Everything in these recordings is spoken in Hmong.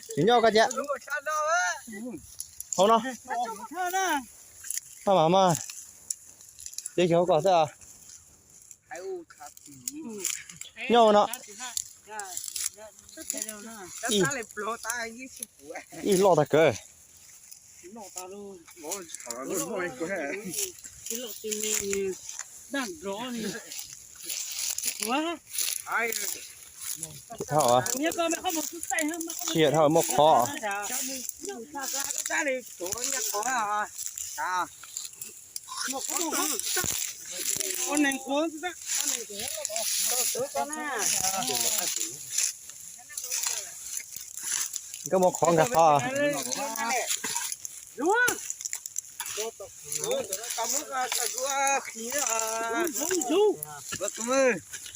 Tsis nyob koj cia. Hauv no. Mas mas, ces xyov koj xwb. Nyob no. Ib loj tag kawg. Tsis dhau, tsis dhau, muaj qhov. Koj muaj qhov nkag qhov.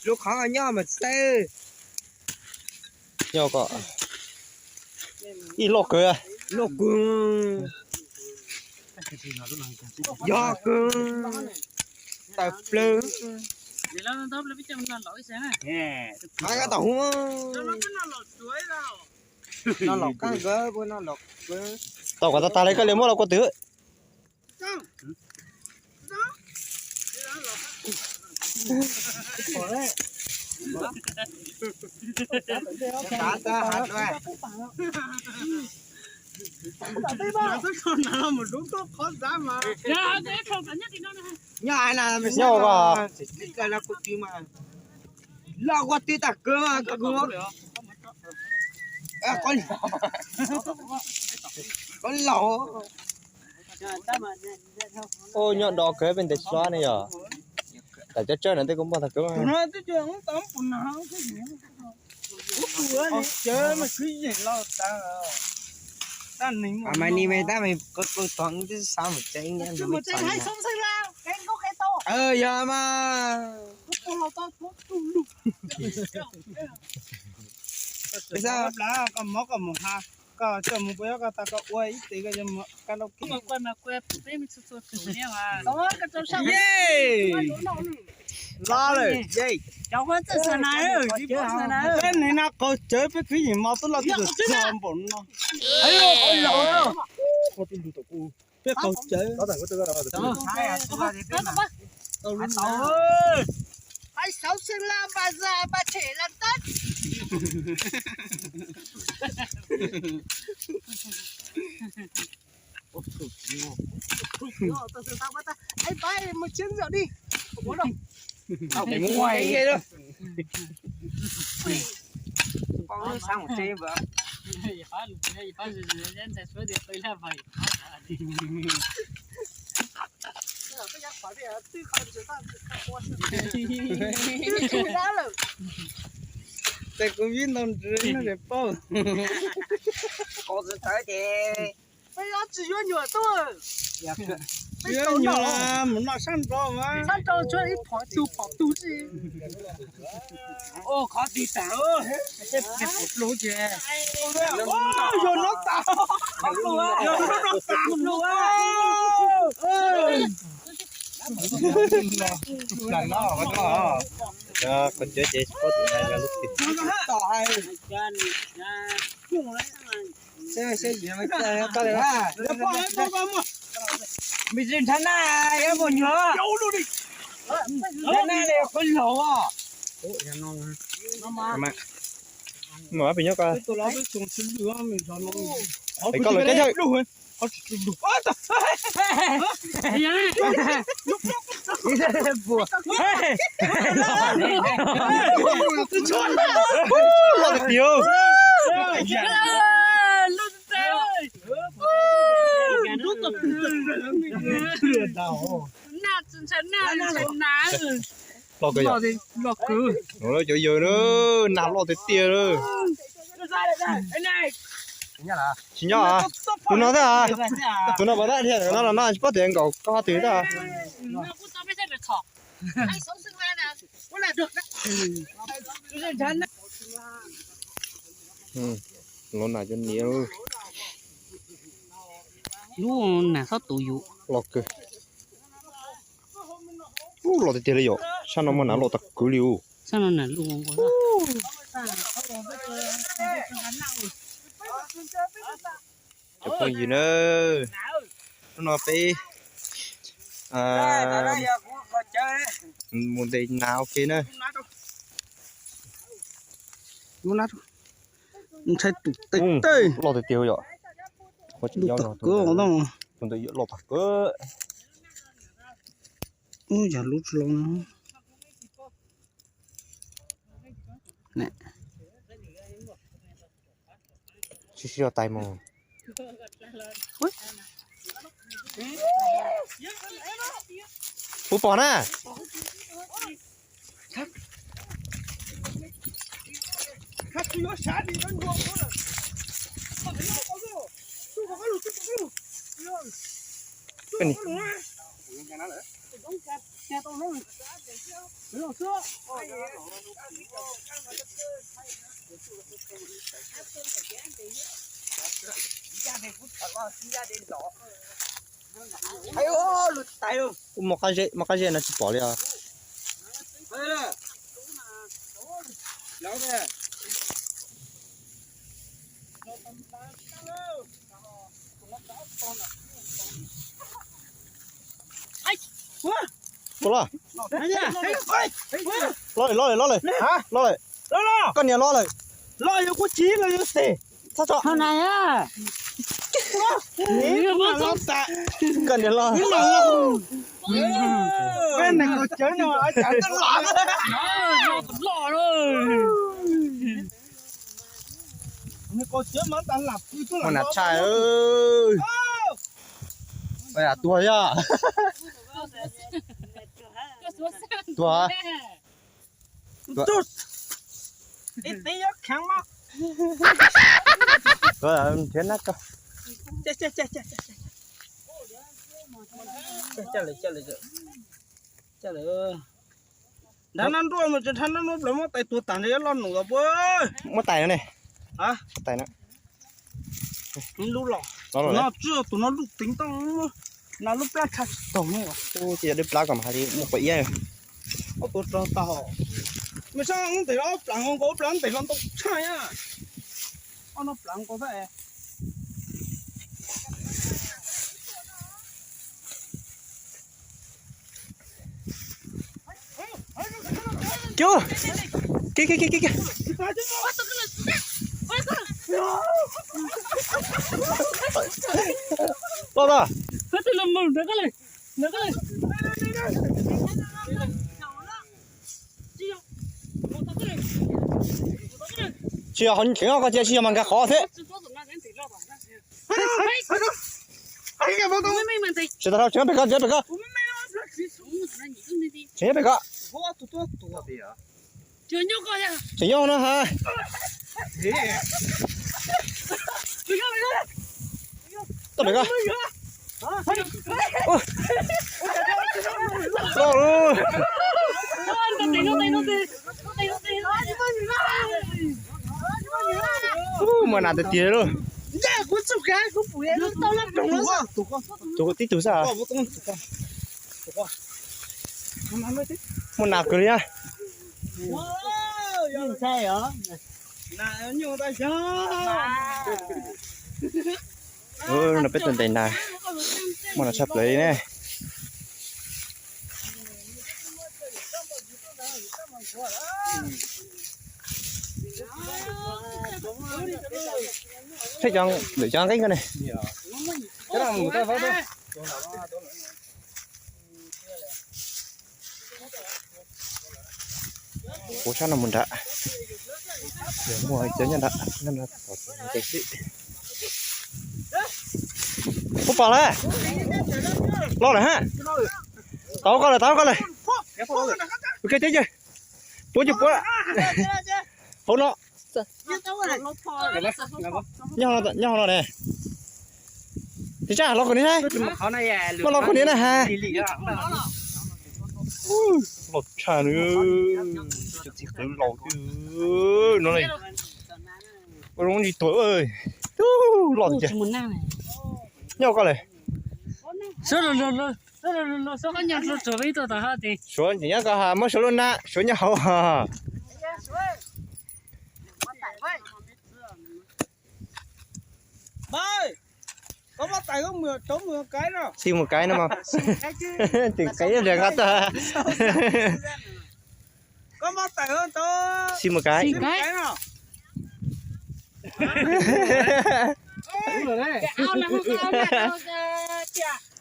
Lub qhov nyob mas txawj. Nyob ko, ib loj kawg, loj kawg, yog kawg, tawm plaws. Tau kom tag tag li koj li muab los kua twg. Nyob ko. Loj kua twg tag kawg mas koj, koj laus. Ua nyob do kawg peb ntes tsis los ne yog. Tam cov tsawb no tej kuj npog tag kawg. Mas ni me tab me koj koj tog twb xav mus tsev. Yog mas. Koj mob koj mus ha, koj coj mus puas yog koj tas koj ua ib tes koj coj mus kab laub kiag. Los lawm, peb neeg no qaug cawv peb khwv yeem mos twb loj twb txog npaum no. Peb qaug cawv. Tes kuv vib ntau ntsws no es paub. Peb tsis yuav nyuam tuaj. Yuav nyuam mus noj sab nraud mas. Sab nraud tshuav ib phom tug phom tug tsis. Qhov twg tas, yog no tas, yog no tas. Qhov cawv ces tsis paub tus hais lub twg. Me ntsis nrhav na, yuav mus nyuag nrhav na li qhov laus. Mus pem nyob ko. Koj los koj yawg. Los tiag tiag. Los ko yog. Cov yawg na, nag loj tiag tiag lawm. Tsis nyob, tus no thiab. Tus no puas tab dhia no los no tsis paub tias nkaum koj twg thiab. Los nas cov niam. Lub nas xob tus yus. Los kawg. Ub, los tiag tiag li yom. Sab no mas nas los tag kwv li ub. Sab no nas lub. Cov phooj ywg na, hnub no peb mus ntes nas ua ke na. Ntshai tus tej tej. Loj tiag tiag yom. Loj tag kawg. Tus ntawd loj tag kawg. Ub, yog lub tsis loj no. Sib sib tais mus. Puas pom na? Ub, mos qab zeb, mos qab zeb no tsis pom li os. Ua los, los lawm, los lawm, los lawm, los lawm. Koj niam los lawm. Los yog kuv tsis los yog xes. Txhob tso. Koj niam los. Mus nas tshaj. Tuag yog. Tuag. Nrhiav na koj. Nrhiav nab nruab mas tsis nrhiav nab nruab plaws, muab tais tuag tas nrhiav loj num los puab. Muab tais no ne. Tais no. Lub los. Tus no tsis yog tus no lub teev toj, nas lub plab tshaj tsis taug ne. Ub, tsis yog lub plab kom mas hais li muaj quav iab. Ob tug rog tag. Mas sab ntev los ob plab nkaus, ob plab ntev los ntau tshaj na. Ob no plab nkaus xwb. Kiag, kiag, kiag, kiag, kiag. Loj tas. Tsis yog, tseem koj cia tsis yog mas nkag qhov thiab. Tsis tau, tseem pem koj, tseem pem koj. Tseem pem koj. Tseem nyob no ha. Tau pem koj. Muaj nas tiag tiag lauj. Tus tib tug xwb. Muaj nas kawg li na. No peb tuaj ntes nas, muaj nas tshaj plaws li ne. Saib cov, lwm cov nqeeb ko ne. Kuv sab no mus nrad, muaj cov nyob nrad, nyob nrad tom tes xwb. Puab pom lawm, los lawm ha. Tau koj lawm, tau koj lawm. Ua ke teb, puab coj puab hauv no. Nyob hauv no ne. Tis tsaj los kom niam na. Muab los kom niam na ha. Loj tshaj nws, cov txiv qawv laus twb no ne. Ua zoo ntsis tuag, loj tiag. Nyob koj lawm. Suav nyob koj ha, muab Suav lub nab, Suav nyob hauv ha. Xij mus kaib no mas, tseem kaib ib pliag nqa tag. Xij mus kaib.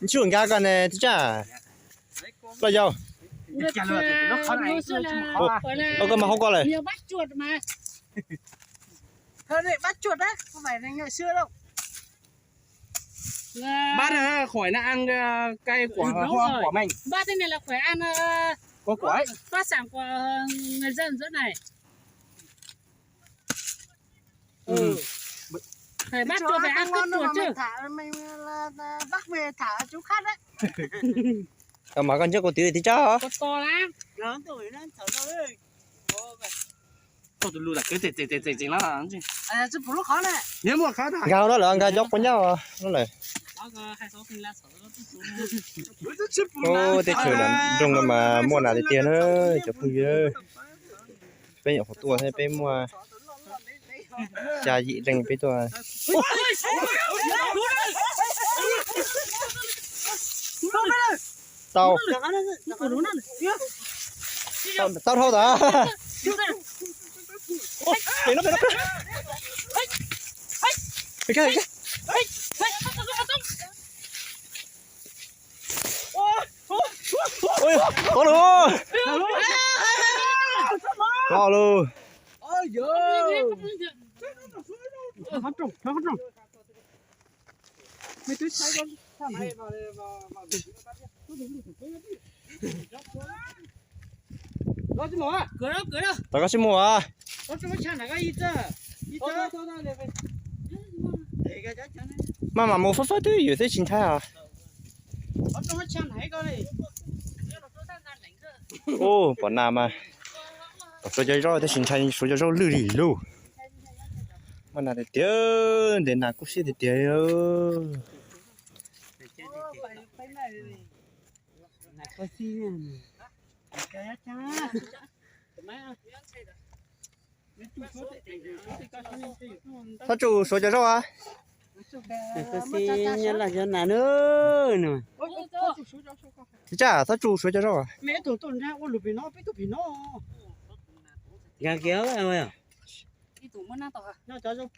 Ntshuj nkag koj ne tib tsaj. Loj yau. Ua koj mas hauv koj lawm. Bác khỏi nó ăn, ơ, cay của hoa quả mệnh. Bác thế này là khỏi ăn, ơ, có của ấy. Bác sản của người dân dưới này. Ừ. Phải bắt chuột phải ăn cướp chuột chứ. Thả, mình là, là bắt về thả chú khác đấy. Tao mà con trước cô Tứ thì chắc hả? Con to lắm. Nó tuổi nó thở rồi. Tus lus lam kwv tseem tseem tseem tseem lawm. Nkag no lawm, nkag cov quav nyab no lawm. Teb chaws nroog no mas muaj nas tiag tiag na cov phooj ywg. Peb nyuam qhuav tuaj thiab peb muaj xya yim leej peb tuaj. Tau. Tau dhau tas. Ua, to lawm. Tau koj sib muag. Maj mam mus fab fab twb yus thiaj tsis ntshai os. Ub, pom nas mas, pom Suav cov zaub thiaj tsis ntshai, Suav cov zaub lwj li lauj. Muaj nas tiag tiag, ntev nas kub siab tiag tiag. Txhob tsu Suav cov zaub a. Tsis tsa, txhob tsu Suav cov zaub. Nkag kiag. Nyob xwb os.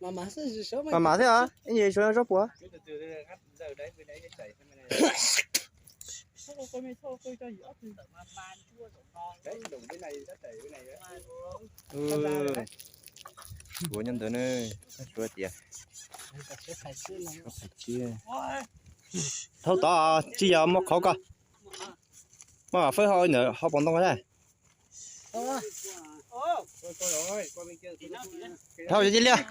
Mas mas thiab os, ib nyuag Suav zaub puas. Suav nyob ntawd ne, Suav tias. Thauj tod tsis yog muaj qhov koj. Maj mam fawb hauv ntawd hauv paus ntoo na. Thauj cov cia liaj.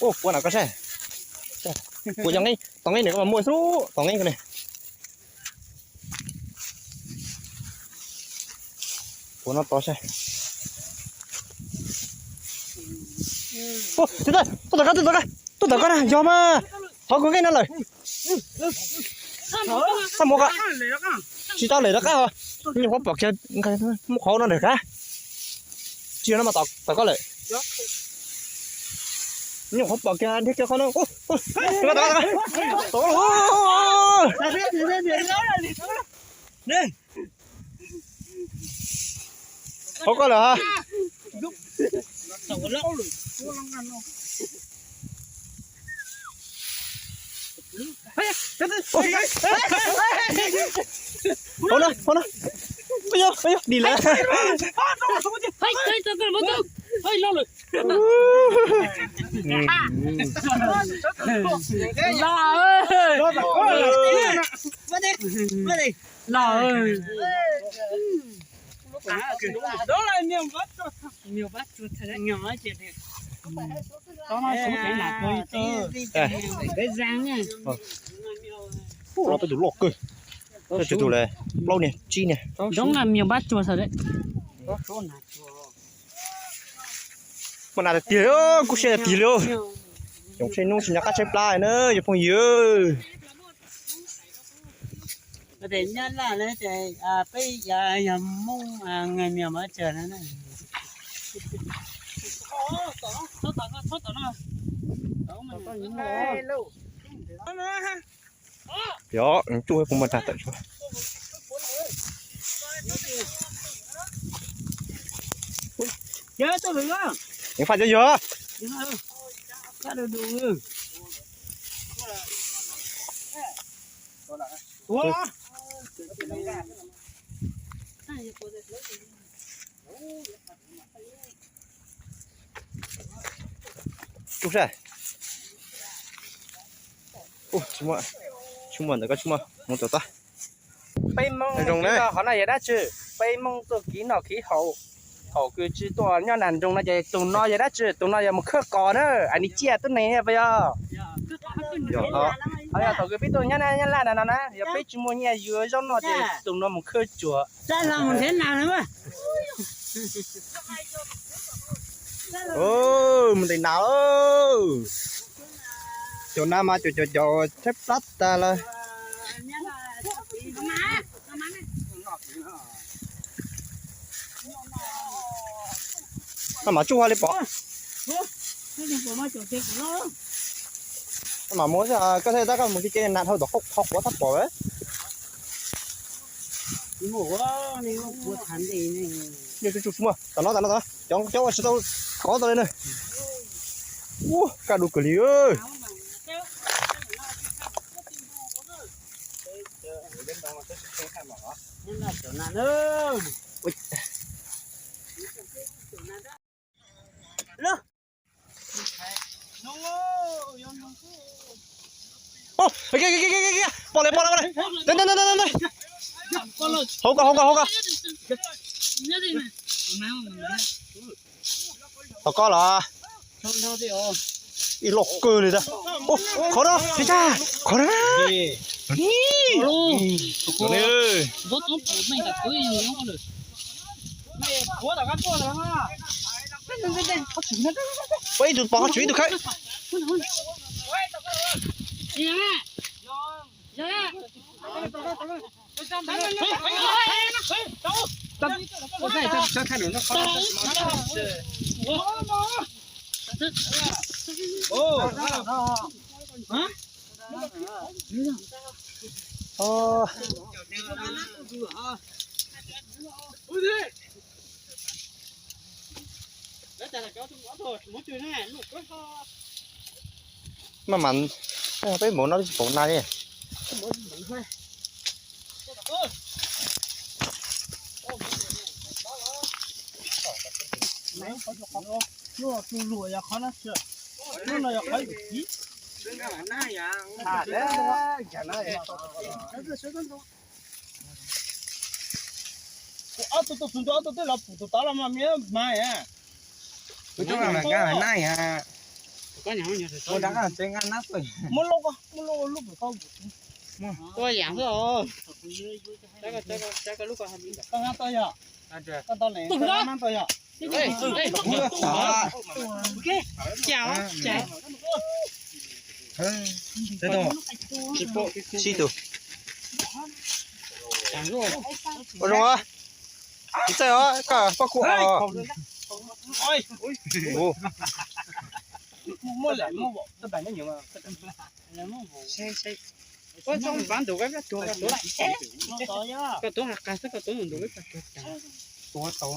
Ua, ua na koj saib. Kuv cov nqeeb, tom nqeeb nws koj mas muaj xwb, tom nqeeb ko ne. Kuv no tod saib. Tuaj tom koj, tuaj tom koj, tuaj tom koj na, yog mas. Thov kuv nqeeb no lawm. Txaj muag ko. Tsis tau lawm rov qab os. Nyuam qhuav pom kiag, muaj qhov no lawm qab. Tsis yog no mas tom koj lawm. Nyuam qhuav pom kiag dhia kiag qhov no. Tom koj lawm. Hauv koj lawm ha. Hauv no, hauv no. Dim lawm. Loj peb tus loj kawg. Tus tus lawm, plaub niag tsib niag. Muaj nas tiag tiag, kub siab tiag li. Yoov tsheb nub tsis nco qab tshaib plab na yog phooj ywg. Nyob Laj na ces peb yog Hmoob, yog tsuj puas muaj dag tawm. Yeej faj cov yog. Tub sab. Tsis muaj ntawm koj tsis muaj, mus tom tod. Peb Hmoob zoo na. Qhov no yog dab tsi? Peb Hmoob tuaj kiv noj kiv haus, thaum kws tsis tuaj nyob nram nroog no ces tus no yog dab tsi? Tus no yog mus khawb qos na. Ais nis ciaj tub neeg puas yog? Yog, yog thaum kws peb tuaj nyob Nyab Laj no na, yog peb tsis muaj nyiaj yuav zaub noj ces tus no mus khawb tsuas. Mus ntes nas. Cov nas mas cov cov cov tshaib plab tas lawm. Mas tsuj li pom. Mas mus, koj thiaj tab koj mus cia nas dhau tom qhov quav tab pom. Tsuj tsuj tsuj muaj, tom no tom no tom no, cov cov uas tsis tau kov tau li na. Ua kaj dua kawg li. Pom lawm, pom lawm, pom lawm. Hauv ko, hauv ko, hauv ko. Tom ko los? Ib loj kawg li ntag. Qhov no, qhov no. Ua ib tug pom qhov tswv ib tug khawb. Maj mam, peb npaum no tsis pom nas li. Ob tug tuaj txug ntua, ob tug twb los pum tus tod los mas me mas. Tus coob mas nkag na yom. Ua dab tsev nqa nab tuj. Muab lub ko, muab lub lub pum tau. Ua yam xwb os. Koj nqa tau yog? Koj tau ne? Koj nqa tau yog? Ua tau. Cas cas. Sib tug. Ua zoo. Tsis txawj os, koj poj kuv os. Muaj lawm, muaj. Koj tau npav ntus koj tuav, koj tuav has qas xwb, koj tuav ntus koj tuav tas. Tuav, tuav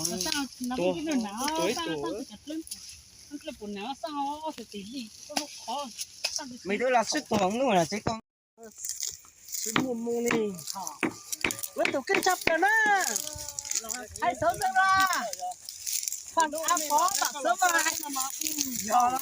ib tug. Me twb los sib tuav nub na tsev koj. Sib muaj moo li. Lawv tus kheej tshaj plaws na. Hais xov xwm mas, faj av pov vam xwm mas, yog.